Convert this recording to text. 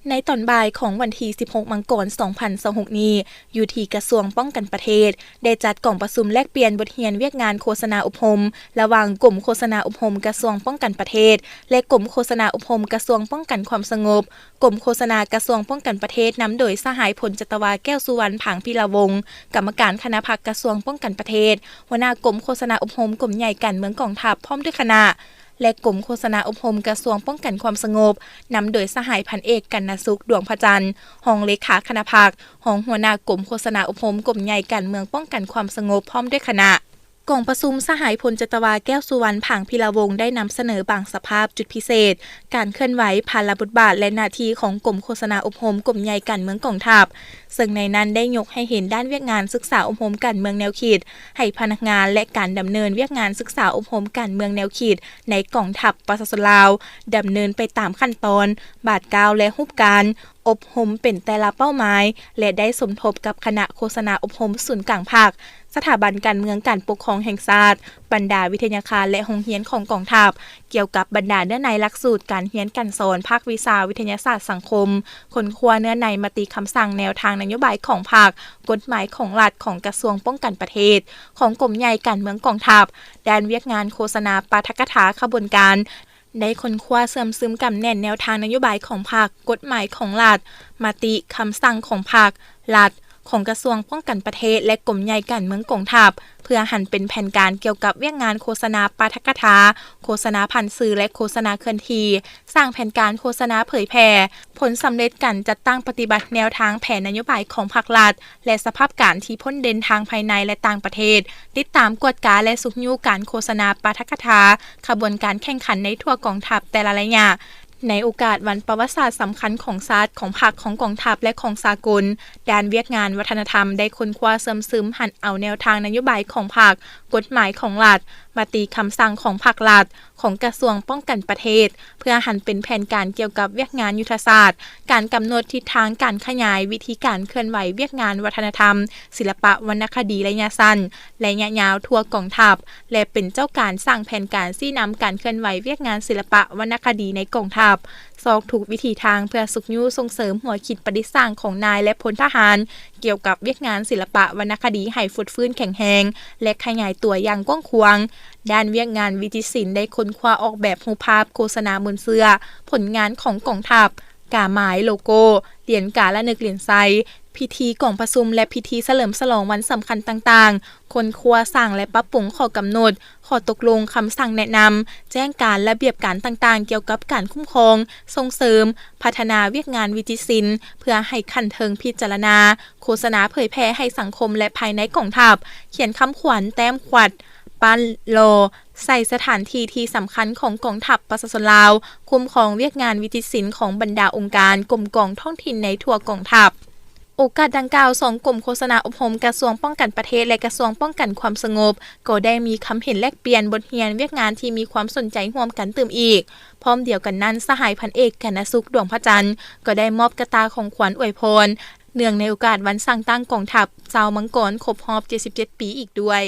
ໃນຕອນບ່າຍຂອງວັນທີສິບຫົກ ມັງກອນ ສອງພັນຊາວຫົກນີ້, ຢູ່ທີ່ກະຊວງປ້ອງກັນປະເທດ ໄດ້ຈັດກອງປະຊຸມແລກປ່ຽນບົດຮຽນວຽກງານໂຄສະນາອົບຮົມ ລະຫວ່າງກົມໂຄສະນາອົບຮົມກະຊວງປ້ອງກັນປະເທດ ແລະ ກົມໂຄສະນາອົບຮົມກະຊວງປ້ອງກັນຄວາມສະຫງົບ, ກົມໂຄສະນາກະຊວງປ້ອງກັນປະເທດ ນຳໂດຍສະຫາຍ ພົນຈັດຕະວາ ແກ້ວສຸວັນ ຜາງພິລະວົງ, ກຳມະການຄະນະພັກກະຊວງປ້ອງກັນປະເທດ, ຫົວໜ້າກົມໂຄສະນາອົບຮົມກົມໃຫຍ່ການເມືອງກອງທັບ ພ້ອມດ້ວຍຄະນະ ແລະ ກົມໂຄສະນາອົບຮົມກະຊວງປ້ອງກັນຄວາມສະຫງົບ ນຳໂດຍສະຫາຍ ພັນເອກ ກັນນະສຸກ ດວງພະຈັນ ຮອງເລຂາຄະນະພັກ, ຮອງຫົວໜ້າກົມໂຄສະນາອົບຮົມກົມໃຫຍ່ການເມືອງປ້ອງກັນຄວາມສະຫງົບ ພ້ອມດ້ວຍຄະນະ. ກອງປະຊຸມ ສະຫາຍ ພົນຈັດຕະວາ ແກ້ວສຸວັນ ຜາງພິລະວົງ ໄດ້ນຳສະເໜີບາງສະພາບ, ຈຸດພິເສດ, ການເຄື່ອນໄຫວ, ພາລະບົດບາດ ແລະ ໜ້າທີ່ຂອງກົມໂຄສະນາອົບຮົມກົມໃຫຍ່ການເມືອງກອງທັບ, ເຊິ່ງໃນນັ້ນໄດ້ຍົກໃຫ້ເຫັນດ້ານວຽກງານສຶກສາອົບຮົມການເມືອງແນວຄິດໃຫ້ພະນັກງານ ແລະ ການດຳເນີນວຽກງານສຶກສາອົບຮົມການເມືອງແນວຄິດໃນກອງທັບປະຊາຊົນລາວ ດຳເນີນໄປຕາມຂັ້ນຕອນ, ບາດກ້າວ ແລະ ຮູບການ ອົບຮົມເປັນແຕ່ລະເປົ້າໝາຍ ແລະ ໄດ້ສົມທົບກັບຄະນະໂຄສະນາອົບຮົມສູນກາງພັກ, ສະຖາບັນການເມືອງການປົກຄອງແຫ່ງຊາດ, ບັນດາວິທະຍາຄານ ແລະ ໂຮງຮຽນຂອງກອງທັບ, ກ່ຽວກັບບັນດາເນື້ອໃນຫຼັກສູດການຮຽນການສອນພາກວິຊາວິທະຍາສາດສັງຄົມ, ຄົ້ນຄວ້າເນື້ອໃນມະຕິຄຳສັ່ງແນວທາງນະໂຍບາຍຂອງພັກ, ກົດໝາຍຂອງລັດ, ຂອງກະຊວງປ້ອງກັນປະເທດ, ຂອງກົມໃຫຍ່ການເມືອງກອງທັບ, ດ້ານວຽກງານໂຄສະນາປາຖະກະຖາຂະບວນການ, ໄດ້ຄົ້ນຄວ້າເຊື່ອມຊຶມກຳແໜ້ນແນວທາງນະໂຍບາຍຂອງພັກ, ກົດໝາຍຂອງລັດ, ມະຕິ, ຄຳສັ່ງຂອງພັກ, ລັດ, ຂອງກະຊວງປ້ອງກັນປະເທດ ແລະ ກົມໃຫຍ່ການເມືອງກອງທັບ, ເພື່ອຫັນເປັນແຜນການກ່ຽວກັບວຽກງານໂຄສະນາປາຖະກະຖາ, ໂຄສະນາຜ່ານສື່ ແລະ ໂຄສະນາເຄື່ອນທີ່, ສ້າງແຜນການໂຄສະນາເຜີຍແຜ່, ຜົນສຳເລັດການຈັດຕັ້ງປະຕິບັດແນວທາງແຜນນະໂຍບາຍຂອງພັກລັດ ແລະ ສະພາບການທີ່ພົ້ນເດັ່ນທາງພາຍໃນ ແລະ ຕ່າງປະເທດ, ຕິດຕາມກວດກາ ແລະ ຊຸກຍູ້ການໂຄສະນາປາຖະກະຖາຂະບວນການແຂ່ງຂັນໃນທົ່ວກອງທັບແຕ່ລະໄລຍະ. ໃນໂອກາດວັນປະຫວັດສາດສຳຄັນຂອງຊາດ, ຂອງພັກ, ຂອງກອງທັບ ແລະ ຂອງສາກົນ, ດ້ານວຽກງານວັດທະນະທຳໄດ້ຄົ້ນຄວ້າເຊື່ອມຊຶມຫັນເອົາແນວທາງນະໂຍບາຍຂອງພັກ, ກົດໝາຍຂອງລັດ, ມະຕິຄຳສັ່ງຂອງພັກລັດ, ຂອງກະຊວງປ້ອງກັນປະເທດ ເພື່ອຫັນເປັນແຜນການກ່ຽວກັບວຽກງານຍຸດທະສາດ, ການກຳນົດທິດທາງການຂະຫຍາຍ, ວິທີການເຄື່ອນໄຫວວຽກງານວັດທະນະທຳ, ສິລະປະວັນນະຄະດີໄລຍະສັ້ນ, ໄລຍະຍາວທົ່ວກອງທັບ ແລະ ເປັນເຈົ້າການສ້າງແຜນການຊີ້ນຳການເຄື່ອນໄຫວວຽກງານສິລະປະວັນນະຄະດີໃນກອງທັບ, ຊອກທຸກວິທີທາງເພື່ອຊຸກຍູ້ສົ່ງເສີມຫົວຄິດປະດິດສ້າງຂອງນາຍ ແລະ ພົນທະຫານ ກ່ຽວກັບວຽກງານສິລະປະວັນນະຄະດີໃຫ້ຟົດຟື້ນແຂງແຮງ ແລະ ຂະຫຍາຍຕົວຢ່າງກວ້າງຂວາງ. ດ້ານວຽກງານວິຈິດສິນໄດ້ຄົ້ນຄວ້າອອກແບບຮູບພາບໂຄສະນາມູນເຊື້ອ, ຜົນງານຂອງກອງທັບ, ກາໝາຍ, ໂລໂກ້, ຫຼຽນກາລະນຶກຫຼຽນໄຊ, ພິທີກອງປະຊຸມ ແລະ ພິທີສະເຫຼີມສະຫຼອງວັນສຳຄັນຕ່າງໆ, ຄົ້ນຄວ້າ, ສ້າງ ແລະ ປັບປຸງຂໍ້ກຳນົດ, ຂໍ້ຕົກລົງ, ຄຳສັ່ງແນະນຳ, ແຈ້ງການ, ລະບຽບການຕ່າງໆ ກ່ຽວກັບການຄຸ້ມຄອງ, ສົ່ງເສີມ, ພັດທະນາວຽກງານວິຈິດສິນ ເພື່ອໃຫ້ຂັ້ນເທິງພິຈາລະນາ, ໂຄສະນາເຜີຍແຜ່ໃຫ້ສັງຄົມ ແລະ ພາຍໃນກອງທັບ, ຂຽນຄຳຂວັນ, ແຕ້ມຂວັດ, ປ້ານຫຼໍ່ ໃສ່ສະຖານທີ່ທີ່ສຳຄັນຂອງກອງທັບປະຊາຊົນລາວ, ຄຸ້ມຄອງວຽກງານວິຈິດສິນຂອງບັນດາອົງການ, ກົມກອງທ້ອງຖິ່ນໃນທົ່ວກອງທັບ. ໂອກາດດັ່ງກ່າວ, ສອງກົມໂຄສະນາອົບຮົມກະຊວງປ້ອງກັນປະເທດ ແລະ ກະຊວງປ້ອງກັນຄວາມສະຫງົບ ກໍໄດ້ມີຄຳເຫັນແລກປ່ຽນບົດຮຽນວຽກງານທີ່ມີຄວາມສົນໃຈຮ່ວມກັນຕື່ມອີກ. ພ້ອມດຽວກັນນັ້ນ, ສະຫາຍພັນເອກ ກັນນະສຸກ ດວງພະຈັນ ກໍໄດ້ມອບກະຕ່າຂອງຂວັນອວຍພອນ ເນື່ອງໃນໂອກາດວັນສ້າງຕັ້ງກອງທັບຊາວມັງກອນຄົບຮອບເຈັດສິບເຈັດປີອີກດ້ວຍ.